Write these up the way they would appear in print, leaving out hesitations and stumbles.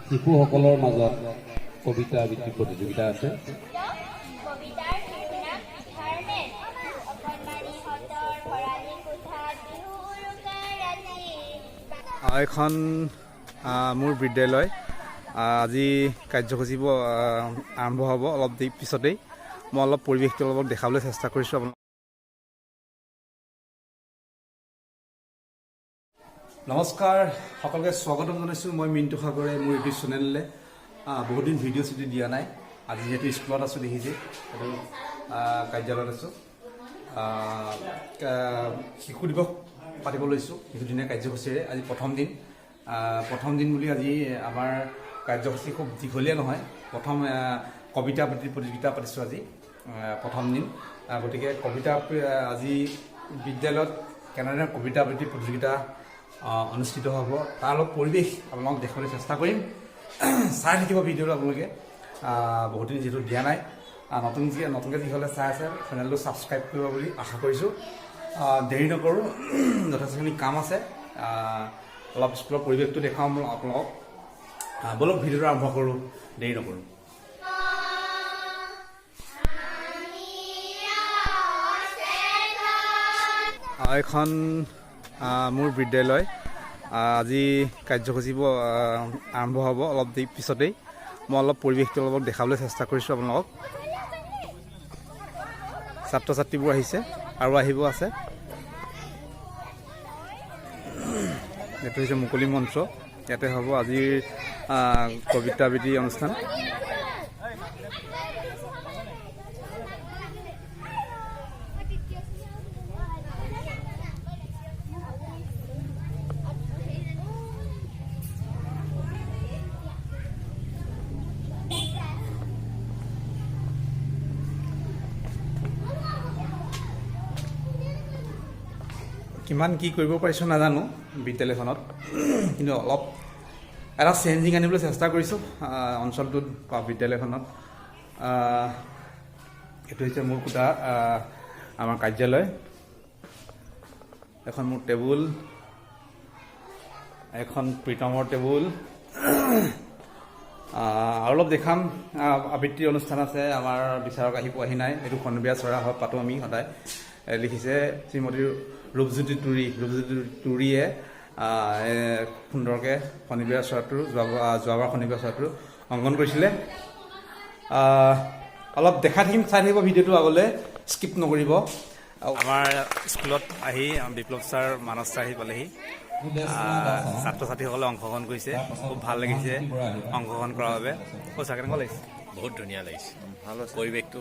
শিশুসকলৰ মাজত কবিতা আবৃত্তি প্ৰতিযোগিতা আছে। কবিতাৰ শিৰোনাম ধৰ্মেন। অকণমানিহঁতৰ ভৰালি কোঠাত বিহু উৰুকাৰ ৰাতি। এইখন মোৰ বিদ্যালয়। আজি কাৰ্যসূচী আৰম্ভ হ'ব অলপ দেৰি পিছতেই। মই অলপ পৰিৱেশটো অলপ দেখাবলৈ চেষ্টা কৰিছোঁ আপোনালোক। নমস্কাৰ, সকলোকে স্বাগতম জনাইছোঁ। মই মিণ্টু সাগৰে মোৰ ইউটিউব চেনেললৈ। বহুত দিন ভিডিঅ' চিডিঅ' দিয়া নাই। আজি যিহেতু স্কুলত আছোঁ দেখিছে, এইটো কাৰ্যালয়ত আছোঁ। শিশু দিৱস পাতিব লৈছোঁ শিশুদিনীয়া কাৰ্যসূচীৰে। আজি প্ৰথম দিন। প্ৰথম দিন বুলি আজি আমাৰ কাৰ্যসূচী খুব দীঘলীয়া নহয়। প্ৰথম কবিতা আবৃত্তি প্ৰতিযোগিতা পাতিছোঁ আজি, প্ৰথম দিন। গতিকে কবিতা আজি বিদ্যালয়ত কেনেধৰণে কবিতা আবৃত্তি প্ৰতিযোগিতা অনুষ্ঠিত হ'ব, তাৰ অলপ পৰিৱেশ আপোনালোকক দেখুৱাবলৈ চেষ্টা কৰিম। চাই থাকিব ভিডিঅ'টো আপোনালোকে। বহুত দিন যিহেতু দিয়া নাই, নতুনকৈ যিসকলে চাই আছে, চেনেলটো ছাবস্ক্ৰাইব কৰিব বুলি আশা কৰিছোঁ। দেৰি নকৰোঁ, যথেষ্টখিনি কাম আছে। অলপ স্কুলৰ পৰিৱেশটো দেখুৱাম আপোনালোকক। ব'লক, ভিডিঅ'টো আৰম্ভ কৰোঁ, দেৰি নকৰোঁ। এইখন মোৰ বিদ্যালয়। আজি কাৰ্যসূচী আৰম্ভ হ'ব অলপ দেৰি পিছতেই। মই অলপ পৰিৱেশটো অলপ দেখাবলৈ চেষ্টা কৰিছোঁ আপোনালোকক। ছাত্ৰ ছাত্ৰীবোৰ আহিছে আৰু আহিব আছে। এইটো হৈছে মুকলি মঞ্চ, ইয়াতে হ'ব আজিৰ কবিতা আবৃত্তি অনুষ্ঠান। কিমান কি কৰিব পাৰিছোঁ নাজানো বিদ্যালয়খনত, কিন্তু অলপ এটা চেঞ্জিং আনিবলৈ চেষ্টা কৰিছোঁ অঞ্চলটোত বা বিদ্যালয়খনত। এইটো হৈছে মোৰ কোঠা, আমাৰ কাৰ্যালয়। এখন মোৰ টেবুল, এখন প্ৰীতমৰ টেবুল। আৰু অলপ দেখাম। আবৃত্তি অনুষ্ঠান আছে, আমাৰ বিচাৰক আহি পোৱাহি নাই। এইটো সন্ধিয়া চৰা হয়, পাতোঁ আমি সদায়। লিখিছে শ্ৰীমতী ৰূপজ্যোতি তুৰী। ৰূপজ্যোতি তুৰীয়ে সুন্দৰকৈ শনিবাৰ চৰাটো, যোৱাবাৰ শনিবাৰ চৰাটো অংকন কৰিছিলে। অলপ দেখাই থাকিম, চাই থাকিব ভিডিঅ'টো আগলৈ, স্কিপ নকৰিব। আমাৰ স্কুলত আহি বিপ্লৱ ছাৰ, মানস ছাৰ আহি পালেহি। ছাত্ৰ ছাত্ৰীসকলে অংশগ্ৰহণ কৰিছে, খুব ভাল লাগিছে অংশগ্ৰহণ কৰাৰ বাবে। অ' ছাৰ, কেনেকুৱা লাগিছে? বহুত ধুনীয়া লাগিছে। পৰিৱেশটো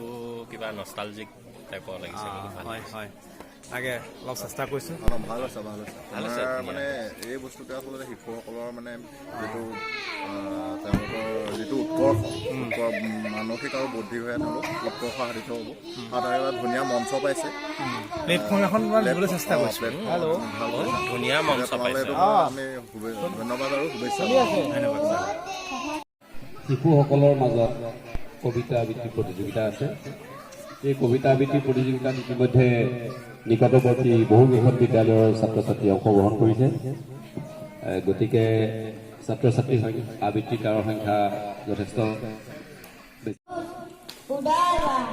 কিবা নষ্টালজিক টাইপৰ লাগিছে, বহুত ভাল। হয় হয়, তাকে অলপ চেষ্টা কৰিছোঁ। অলপ ভাল হৈছে, ভাল হৈছে। ভাল হৈছে, আমাৰ ধুনীয়া। মানে এই বস্তুটোৱে আচলতে শিশুসকলৰ মানে যিটো তেওঁলোকৰ যিটো উৎকৰ্ষ, মানসিক আৰু বৌদ্ধিকভাৱে তেওঁলোক উৎকৰ্ষ সাধিত হ'ব আৰু তাৰে এটা ধুনীয়া মঞ্চ পাইছে। প্লেটফৰ্ম এখন মানে দিবলৈ চেষ্টা কৰিছোঁ। প্লেটফৰ্ম ভাল কৰিছে। ধুনীয়া মঞ্চ তোমালৈ পাইছে। এইটো আমি ধন্যবাদ আৰু শুভেচ্ছা। ধন্যবাদ ছাৰ। শিশুসকলৰ মাজত কবিতা আবৃত্তি প্ৰতিযোগিতা আছে। এই কবিতা আবৃত্তি প্ৰতিযোগিতাত ইতিমধ্যে নিকটৱৰ্তী বহুকেইখন বিদ্যালয়ৰ ছাত্ৰ ছাত্ৰীয়ে অংশগ্ৰহণ কৰিছে। গতিকে ছাত্ৰ ছাত্ৰীৰ সংখ্যা, আবৃত্তিকাৰৰ সংখ্যা যথেষ্ট বেছি। উদয়বান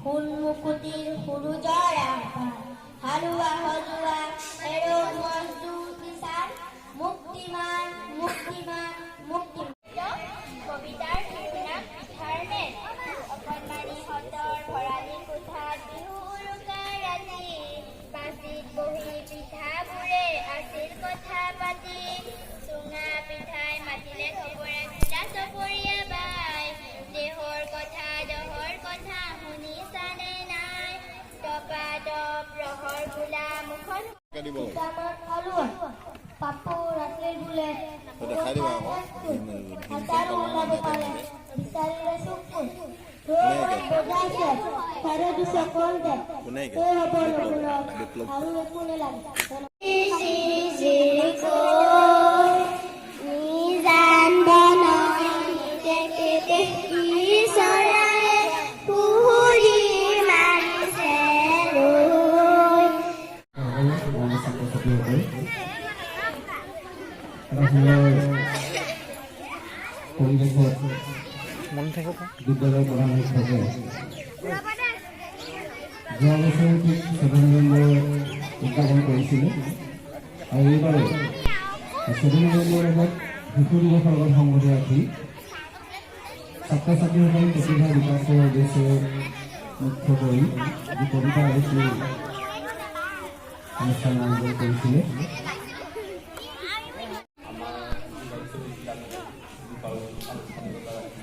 সোণ মুকুতিৰ সূৰুযৰ আহ্বান, হালোৱা সজোৱা এৰো মজদুৰ কিষাণ, মুক্তিমান মুক্তিমান মুক্তিমান। কবিতাৰ শিৰোনাম ধৰ্মেন। অকণমানিহঁতৰ ভৰালি কোঠাত বিহু উৰুকাৰ ৰাতি, পাচিত বহি পিঠাবোৰে আছিল কথা পাতি। চুঙা পিঠাই মাতিলে থপৰে খোলা চপৰীয়া বাই, দেহৰ কথা দহৰ কথা শুনিছানে নাই? টপা টপ ৰহৰ গোলা মুখত দিব লাগে। পাপু ৰাতিৰ বোলে দেখাই দিবা আকৌ। হাজাৰো ওলাব পাৰে বিচাৰিলে চকু বজাইছে তাৰে দিছে কল দে। কোনে শিকায়? সেই হ'ব নকুলক বিপ্লৱ। আৰু একো নালাগে। নিজান বননিতে চৰাই কুহুৰি মাৰিছে ৰৈ। ছাত্ৰ ছাত্ৰীসকল, এটা সুন্দৰ পৰিৱেশত বিদ্যালয়ৰ প্ৰধান শিক্ষকে যোৱা বছৰ ঠিক 7 নৱেম্বৰ উদযাপন কৰিছিলে আৰু এইবাৰো 7 নৱেম্বৰৰ লগত শিশু দিৱসৰ লগত সংগতি ৰাখি ছাত্ৰ ছাত্ৰীসকল প্ৰতিভা বিকাশৰ উদ্দেশ্যে মুখ্য কৰি যি কবিতা আবৃত্তি অনুষ্ঠান আয়োজন কৰিছিলে। আমাৰ যি আমি যি পাৰোঁ আনুষ্ঠানিকতা ৰাখি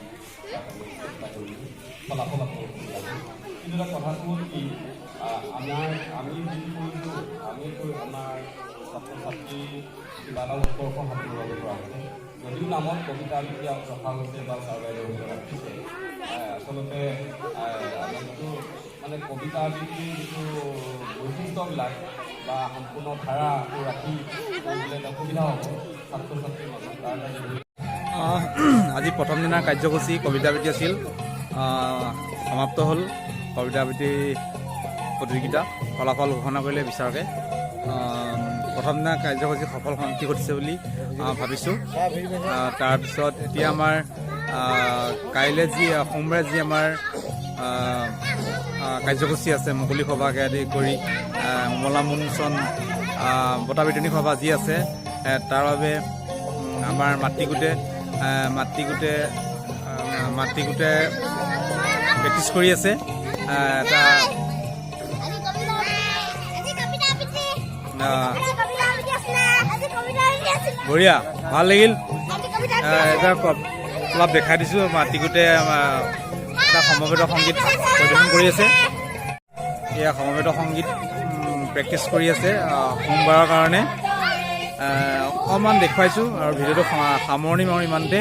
তাক আমি চেষ্টা কৰিছোঁ, ফলাফল আপোনালোকে ওলাব। কিন্তু এটা কথাটো হ'ল কি, আমাৰ আমি যিটো কৰিছোঁ, আমি আমাৰ ছাত্ৰ ছাত্ৰী কিবা এটা উৎকৰ্ষ সাধনৰ বাবে কৰা হৈছে। যদিও নামত কবিতা আবৃত্তি ৰখা হৈছে বা ছাৰ বাইদেউসকলে ৰাখিছে, আচলতে আমাৰ যিটো মানে কবিতা আবৃত্তিৰ যিটো বৈশিষ্ট্যবিলাক বা সম্পূৰ্ণ ধাৰাটো ৰাখি কৰিবলৈ এটা অসুবিধা হ'ব ছাত্ৰ ছাত্ৰীৰ মাজত, তাৰ কাৰণে আজি প্ৰথম দিনাৰ কাৰ্যসূচী কবিতা আবৃত্তি আছিল। সমাপ্ত হ'ল কবিতা আবৃত্তি প্ৰতিযোগিতা। ফলাফল ঘোষণা কৰিলে বিচাৰকে। প্ৰথম দিনা কাৰ্যসূচী সফল সমাপ্তি ঘটিছে বুলি ভাবিছোঁ। তাৰপিছত এতিয়া আমাৰ কাইলৈ যি সোমবাৰে যি আমাৰ আহ, আহ, কাৰ্যসূচী আছে, মুকলি সভাকে আদি কৰি উমলা মুনচন বঁটা বিতৰণী সভা যি আছে, তাৰ বাবে আমাৰ মাতৃগোটে প্ৰেক্টিচ কৰি আছে। এটা আজি কবিতা আবৃত্তি। কবিতা আবৃত্তি আছিলে আজি, কবিতা আবৃত্তি আছিলে। বঢ়িয়া, ভাল লাগিল। আজি কবিতা এটা অলপ দেখাই দিছোঁ, মাতৃগোটে এটা সমবেত সংগীত পৰিৱেশন কৰি আছে। এয়া সমবেত সংগীত প্ৰেক্টিচ কৰি আছে সোমবাৰৰ কাৰণে। অকণমান দেখুৱাইছোঁ আৰু ভিডিঅ'টো সামৰণি মাৰোঁ ইমানতে।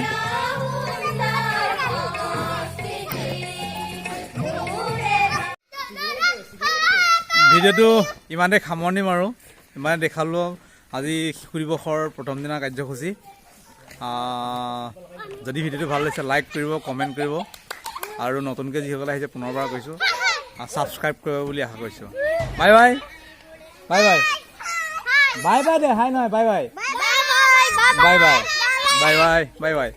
ভিডিঅ'টো ইমানতে সামৰণি মাৰোঁ। ইমানে দেখালোঁ আজি শিশু দিৱসৰ প্ৰথম দিনাৰ কাৰ্যসূচী। যদি ভিডিঅ'টো ভাল লাগিছে, লাইক কৰিব, কমেণ্ট কৰিব আৰু নতুনকৈ যিসকলে আহিছে, পুনৰবাৰ কৈছোঁ, ছাবস্ক্ৰাইব কৰিব বুলি আশা কৰিছোঁ। Bye bye, bye bye, bye bye দে। হাই নহয়, bye bye, bye bye, bye bye, bye bye.